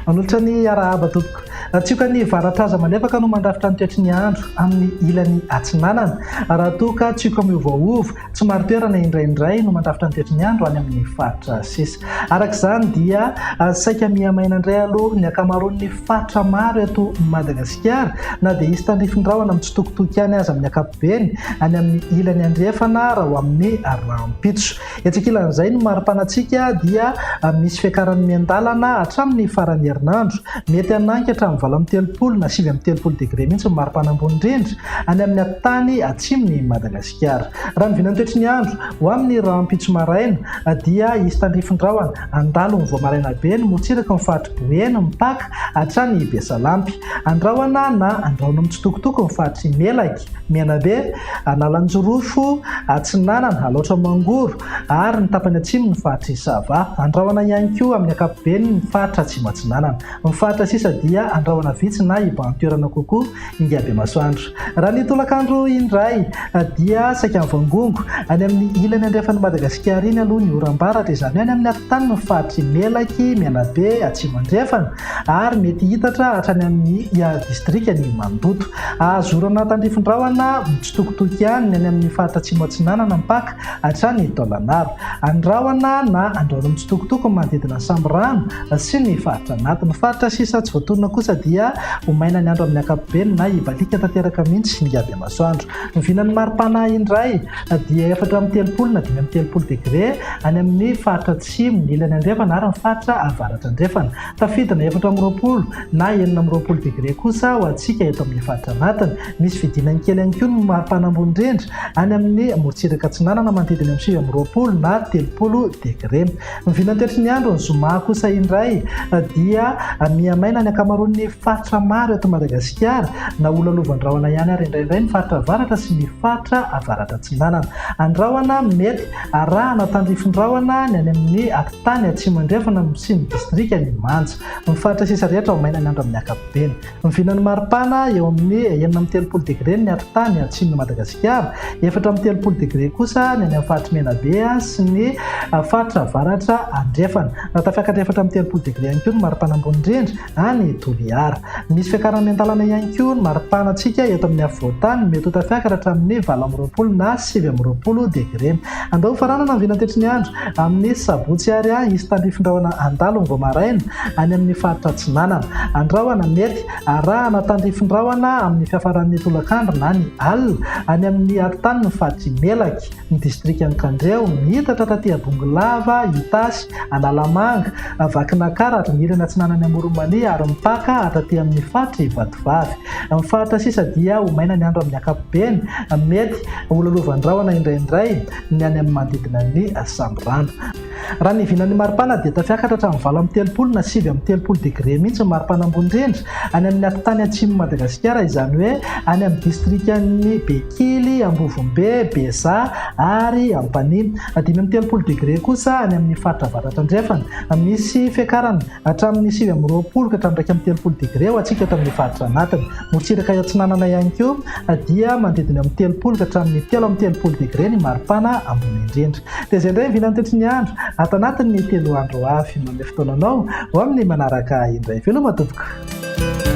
Manolotra ny arahaba tompoko. Tsioka ny varatraza malefaka no mandrafitra ny toetry ny andro amin'ny ilany atsinanana, raha toa ka tsioka miovaova, tsy marin-toerana indraindray no mandrafitra ny toetry ny andro any amin'ny faritra sisa. Araka izany dia saika miha-maina indray aloha ny ankamaroan'ny faritra maro eto Madagasikara, na dia hisy tandrifin-drahona mitsitokotoko ihany aza amin'ny ankapobeny any amin'ny ilany andrefana raha ho amin'ny rahampitso. Etsy ankilan'izay, ny mari-panantsika dia misy fiakarany miandalana hatramin'ny faran'ny herinandro. Mety hananika hatramin'ny 38 na 39 degre mihitsy ny mari-pana ambony indrindra any amin'ny atitany atsimon'i Madagasikara. Raha ny vinantoetry ny andro, ho amin'ny rahampitso maraina dia hisy tandrifin-drahona handalo ny vao maraina be ny morontsiraky ny faritr'i Boeny mipaka hatrany Besalampy. Andrahona na andrahona mitsitokotoko ny faritr'i Melaky. Menabe, Analanjirofo, Atsinanana, Alaotra Mangoro ary ny tapany atsimo ny faritr'i Sava. Andrahona ihany koa amin'ny ankapobeny ny faritra atsimo atsinanana. Ny faritra sisa dia andrahona vitsy na hibahan-toerana kokoa Ingabemasoandro. Raha ny tolakandro indray dia saika mivangongo any amin'ny ilany andrefan'i Madagasikara iny aloha ny oram-baratra, izany hoe any amin'ny atitaniny ny faritr'i Melaky, Menabe, Atsimo Andrefana ary mety hiitatra hatrany amin'ny distrikan'i Mandoto. Azo orana tandrifin-drahona mitsitokotoko ihany ny any amin'ny faritra atsimo atsinanana mipaka hatrany Taolagnaro. Andrahona na andrahona mitsitokotoko ny manodidina ny Sambirano sy ny faritra anatiny. Ny faritra sisa tsy voatonona kosa dia ho maina ny andro amin'ny ankapobeny na hibaliaka tanteraka mihitsy ny habemasoandro. Ny vinan'ny maripana indray dia 34 na 35 degre any amin'ny faritra atsimo, ny ilany andrefana ary ny faritra avaratra andrefana. Tafidina 24 na 26 degre kosa ho antsika eto amin'ny faritra anatiny. Misy fidinany kely ihany koa ny maripana ambony indrindra any amin'ny morontsiraka atsinanana manodidina amin'ny 29 na 30 degre. Ny vinantoetry ny andro ny zoma kosa indray dia mihamaina ny ankamaroan'ny faritra maro eto Madagasikara na holalovan-drahona ihany ary indraindray ny faritra avaratra sy ny faritra avaratra atsinanana. Andrahona mety arahana tandrifin-drahona ny any amin'ny tany atsimo andrefana sy ny distrikan' i Manja. Ny faritra sisa rehetra ho maina ny andro amin'ny ankapobeny. Ny vinan'ny maripana eo amin'ny 36 degre ny atitany atsimon'i Madagasikara, 34 degre kosa ny any amin'ny faritr'i Menabe sy ny faritra avaratra andrefana. Raha tafiakatra 34 degre ihany koa ny maripana ambony indrindra any Toliara. Misy fiakarana miandalana ihany koa ny maripanantsika eto amin'ny afovoan-tany, mety ho tafiakatra hatramin'ny 28 na 29 degre. Andao hofaranana ny vinantetry ny andro amin'ny sabotsy ary hisy tandrifin-drahona handalo ny vao maraina any amin'ny faritra atsinanana. Andrahona mety arahana tandrifin-drahona amin'ny fiafaran'ny tolakandro na ny alina any amin'ny atitaniny faritr'i Melaky. ny distrikan'i Kandreho, miitatra taty Bongolava, Itasy, Analamanga, Vakinankaratra, ny ilany atsinanan'i Amoron'i Mania ary mipaka hatraty amin'ny faritr'i Vatovavy. Ny faritra sisa dia ho maina ny andro amin'ny ankapobeny, mety ho lalovan-drahona indraindray ny any amin'ny manodidina ny Sambirano. Raha ny vinan'ny maripana dia tafiakatra hatramin'ny 38 na 39 degre mihitsy ny maripana ambony indrindra any amin'ny atitany atsimon'i Madagasikara, izany hoe any amin'ny distrikan'i Bekily, Ambovombe, Bezaha ary Ampanihy. 35 degre kosa any amin'ny faritra avaratra andrefana. Misy fiakarana hatramin'ny 29 ka hatramin'ny 31 degre ho antsika eto amin'ny faritra anatiny. Morontsiraka atsinanana ihany koa dia manodidina eo amin'ny 30 ka hatramin'ny 33 degre ny maripana ambony indrindra. Dia izay indray ny vinantoetry ny andro ato anatin'ny telo andro ho avy. Manome fotoana anao ho amin'ny manaraka indray. Veloma tompoko.